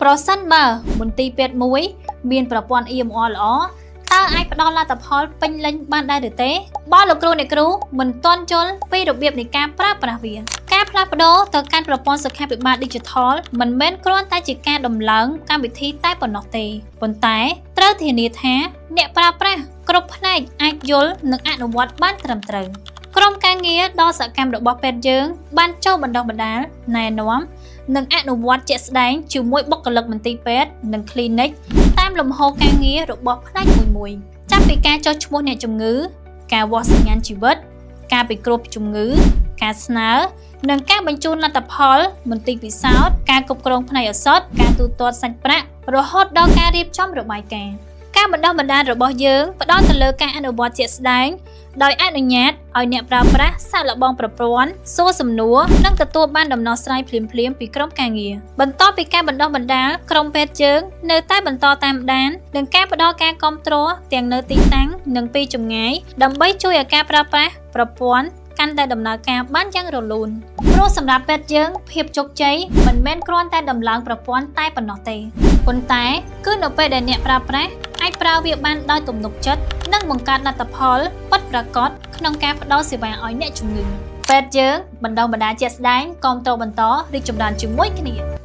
ប្រសិនបើមន្ទីរពេទ្យមួយ មានប្រព័ន្ធ EMR ល្អតើអាចផ្ដល់លទ្ធផលពេញលេញបានដែរឬទេបើលោកគ្រូអ្នកគ្រូមិនទាន់យល់ពីរបៀបនៃការប្រើប្រាស់វាការផ្លាស់ប្ដូរទៅកាន់ប្រព័ន្ធសុខាភិបាល Digital មិនមែនគ្រាន់តែជាការដំឡើងកម្មវិធីតែប៉ុណ្ណោះទេប៉ុន្តែត្រូវធានាថាអ្នកប្រើប្រាស់គ្រប់ផ្នែកអាចយល់និងអនុវត្តបានត្រឹមត្រូវក្រុមការងារដ៏សកម្មរបស់ពេទ្យយើងបានចូលបណ្ដុះបណ្ដាលណែនាំនិងអនុវត្តជាក់ស្ដែងជាមួយបុគ្គលិកមន្ទីរពេទ្យនិង clinic តាមលំហូរការងាររបស់ផ្នែកមួយៗចាប់ពីការចុះឈ្មោះអ្នកជំងឺ ការវាស់សញ្ញាណជីវិត ការពិគ្រោះជំងឺ ការស្នើ និងការបញ្ជូនលទ្ធផលមន្ទីរពិសោធន៍ការគ្រប់គ្រងផ្នែកឱសថការទូទាត់សាច់ប្រាក់រហូតដល់ការរៀបចំរបាយការណ៍ការបណ្ដុះបណ្ដាលរបស់យើងផ្ដោតទៅលើការអនុវត្តជាក់ស្ដែងដោយអនុញ្ញាតឲ្យអ្នកប្រើប្រាស់សាកល្បងប្រព័ន្ធសួរសំណួរនិងទទួលបានដំណោះស្រាយភ្លាមៗពីក្រុមការងារបន្ទាប់ពីការបណ្ដុះបណ្ដាលក្រុមពេទ្យយើងនៅតែបន្តតាមដាននិងការផ្ដល់ការគាំទ្រទាំងនៅទីតាំងនិងពីចម្ងាយដើម្បីជួយឲ្យការប្រើប្រាស់ប្រព័ន្ធកាន់តែដំណើរការបានយ៉ាងរលូនព្រោះសម្រាប់ពេទ្យយើងភាពជោគជ័យមិនមែនគ្រាន់តែដំឡើងប្រព័ន្ធតែប៉ុណ្ណោះទេប៉ុន្តែគឺនៅពេលដែលអ្នកប្រើប្រាស់អាចប្រើវាបានដោយទំនុកចិត្តនិងបង្កើតលទ្ធផលពិតប្រាកដក្នុងការផ្ដល់សេវាឲ្យអ្នកជំងឺពេទ្យយើងបណ្ដុះបណ្ដាលជាក់ស្ដែងគាំទ្របន្តរីកចម្រើនជាមួយគ្នា។